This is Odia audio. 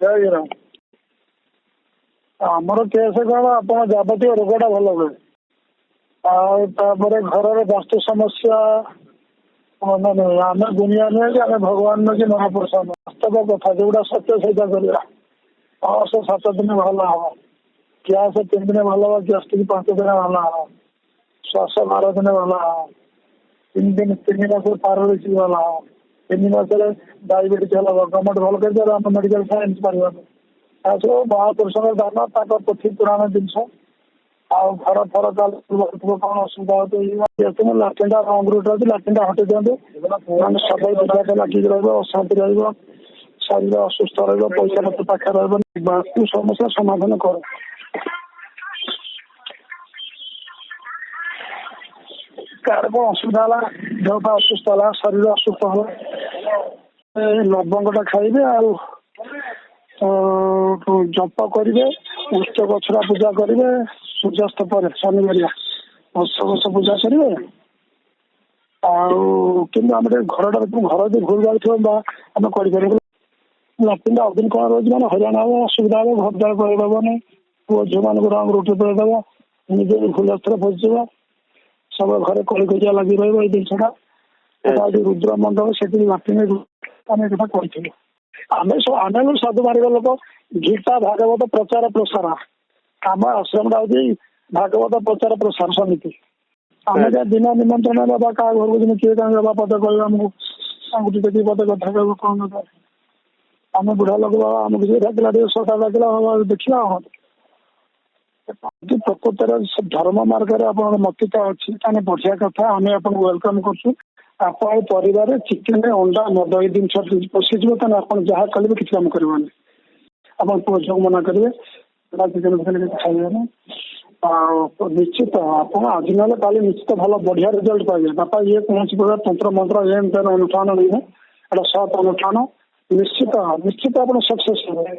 ଜୟ ଜଗନ୍ନାଥ। ଆମର କେସ୍ କଣ, ଆପଣ ଯାବତୀୟ ରୋଗଟା ଭଲ ହୁଏ, ଆଉ ତାପରେ ଘରର ବାସ୍ତୁ ସମସ୍ୟା। ମାନେ ଆମେ ଦୁନିଆ ନୁହେଁ କି ଆମେ ଭଗବାନ ନୁହେଁ କି ମହାପୁରୁଷ ନୁହେଁ। ବାସ୍ତବ କଥା ଯୋଉଟା ସତ୍ୟ ସେଇଟା କରିବା। ଅଳସ 7 ଦିନ ଭଲ ହବ, ଗ୍ୟାସ 3 ଦିନ ଭଲ ହବ, ଗ୍ୟାଷ୍ଟ୍ରିକ୍ 5 ଦିନ ଭଲ ହବ, ଶ୍ୱାସ 12 ଦିନ ଭଲ ହବ, 3 ଦିନ 3 ମାସରେ ପାରାଲିସିସ୍ ଭଲ ହବ, 3 ମାସରେ ଡାଇବେଟିସ୍ ଭଲ ହବ। ଗଭର୍ଣ୍ଣମେଣ୍ଟ ଭଲ କରିପାରିବ, ଆମେ ମେଡିକାଲ ସାଇନ୍ସ ପାରିବନି। ତା ସବୁ ମହାପୁରୁଷଙ୍କ ଦାନ, ତାଙ୍କ ପୋଥି ପୁରାଣ ଜିନିଷ। ଆଉ ଘର ଫର ଚାଲୁଥିବ, କଣ ଅସୁବିଧା ହଉଥିବ, ଲାଟ୍ରିନ୍ଟା ରଙ୍ଗ ରୁଟ୍ ଅଛି, ଲାଟ୍ରିନ୍ଟା ହଟେଇ ଦିଅନ୍ତୁ। ମାନେ ସବୁବେଳେ ବିବାଦ ଲାଗିକି ରହିବ, ଅଶାନ୍ତି ରହିବ, ଶରୀର ଅସୁସ୍ଥ ରହିବ, ପଇସା ପତ୍ର ପାଖରେ ରହିବନି। ବାସ୍ତୁ ସମସ୍ୟା ସମାଧାନ କର। କାହାର କଣ ଅସୁବିଧା ହେଲା, ଦେହ ପା ଅସୁସ୍ଥ ହେଲା, ଶରୀର ଅସୁସ୍ଥ ହେଲା, ଲବଙ୍ଗଟା ଖାଇବେ ଆଉ ଜପ କରିବେ, ଉଷ୍ଠ ଗଛଟା ପୂଜା କରିବେ ସୂର୍ଯ୍ୟାସ୍ତ ପରେ ଶନିବାରିଆ ଉଷ୍ଠ ଗଛ ପୂଜା କରିବେ। ଆଉ କିନ୍ତୁ ଆମେ ଟିକେ ଘରଟା, ଘର ଯଦି ଭୁଲ ଭାଲ ଥିବ ବା ଆମେ କରିପାରିବୁ। ଲାଟ୍ରିନ୍ଟା ଅଦିନ କଣ ରହୁଛି, ମାନେ ହଇରାଣ ହବ, ଅସୁବିଧା ହବ, ଘର ଦ୍ୱାର କରିଦେବନି, ପୁଅ ଝିଅମାନଙ୍କୁ ରଙ୍ଗ ରୁଟି ପଳେଇଦବ, ନିଜେ ବି ଭୁଲ ରାସ୍ତାରେ ପଶିଯିବ, ସବୁବେଳେ ଘରେ କଳି କଜିଆ ଲାଗି ରହିବ। ଏଇ ଜିନିଷଟା ଏଟା ହଉଛି ରୁଦ୍ରମଣ୍ଡଳ, ସେଠି ଲାଟ୍ରିନ୍ ଆମେ ଏ କଥା କହିଥିଲୁ। ଆମେ ଆମେ ସାଧୁ ମାର୍ଗ ଲୋକ, ଗୀତା ଭାଗବତ ପ୍ରଚାର ପ୍ରସାର। ଆମ ଆଶ୍ରମଟା ହଉଛି ଭାଗବତ ପ୍ରଚାର ପ୍ରସାର ସମିତି। ଆମେ ଯାହା ବିନା ନିମନ୍ତ୍ରଣ ବାବା କାହା ଘରକୁ ଯିବୁ, କିଏ କାହିଁ ବାବା ପଦେ କହିବ ଆମକୁ, ଆଙ୍ଗୁଠି ଟେକି ପଦେ କଥା କହିବ, କଣ ଦରକାର? ଆମେ ବୁଢା ଲୋକ ବାବା, ଆମକୁ ଯିଏ ଡାକିଲା ଟିକେ ଶ୍ରଦ୍ଧା ଡାକିଲା ବାବା ଦେଖିବା। ହଁ, ଯଦି ପ୍ରକୃତରେ ଧର୍ମ ମାର୍ଗରେ ଆପଣଙ୍କ ମତିଟା ଅଛି ତାହେଲେ ବଢିଆ କଥା, ଆମେ ଆପଣଙ୍କୁ welcome କରୁଛୁ। ଆପଣଙ୍କ ପରିବାରରେ ଚିକେନ, ଅଣ୍ଡା, ମଦ ଏଇ ଜିନିଷ ପଶିଯିବ, ତାହେଲେ ଆପଣ ଯାହା କଲେ ବି କିଛି କାମ କରିବନି। ଆପଣ ପୁଅ ଝିଅକୁ ମନା କରିବେ ଚିକେନ ଫିକେନ କିଛି ଖାଇବେନି। ଆଉ ନିଶ୍ଚିତ ଆପଣ ଆଜି ନହେଲେ କାଲି ନିଶ୍ଚିତ ଭଲ ବଢିଆ ରେଜଲ୍ଟ ପାଇବେ ବାପା। ଇଏ କୌଣସି ପ୍ରକାର ତନ୍ତ୍ର ମନ୍ତ୍ର ଏମ ତେନ ଅନୁଷ୍ଠାନ ନୁହେଁ, ଏଟା ସତ୍ ଅନୁଷ୍ଠାନ। ନିଶ୍ଚିତ ନିଶ୍ଚିତ ଆପଣ ସକ୍ସେସ୍ ହେବେ।